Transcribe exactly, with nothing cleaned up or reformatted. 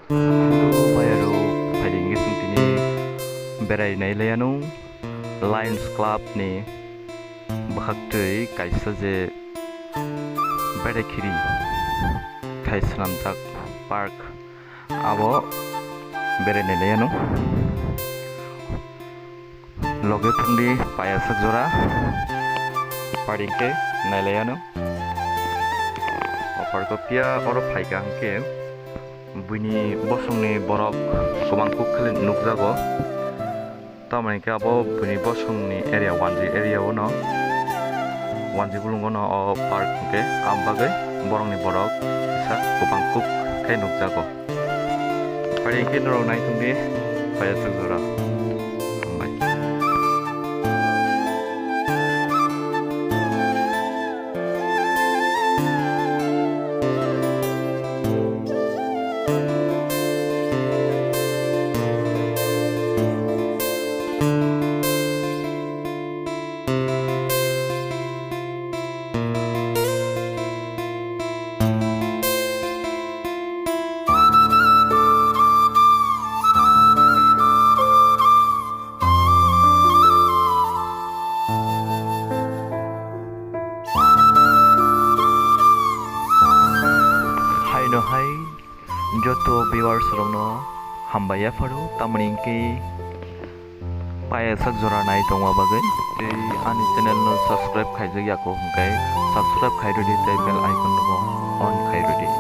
Hello, bayarok, phaidi hwnkhe chwng tini berai nai laianw Lions Club ni bwkhaktwi kaisa je berai khiri khai swnamjak park, abo berai nai laianw. Loge thungdi payaswk jora, pari khe nailaianw. O park o phiya oro phaikha hwnkhe buini bosongni borok kwbang kuk khe nukjago. Tamoni khe abo buini bosongni area, wanji area o no, wanji bulungo no o park hwnkhe, am bagwi borokni borok kisa kwbang kuk khe nukjago. Pari hwnkhe norok naithok di, payaswk jora. Hambai. Haino hai joto viewers rokno hambai yapharo, tamoni hwnkhe payaswk jora nai tongma bagwi tei ani channel no subscribe khaijak yako hwnkhe subscribe khairodi tei bell icon no on khairodi.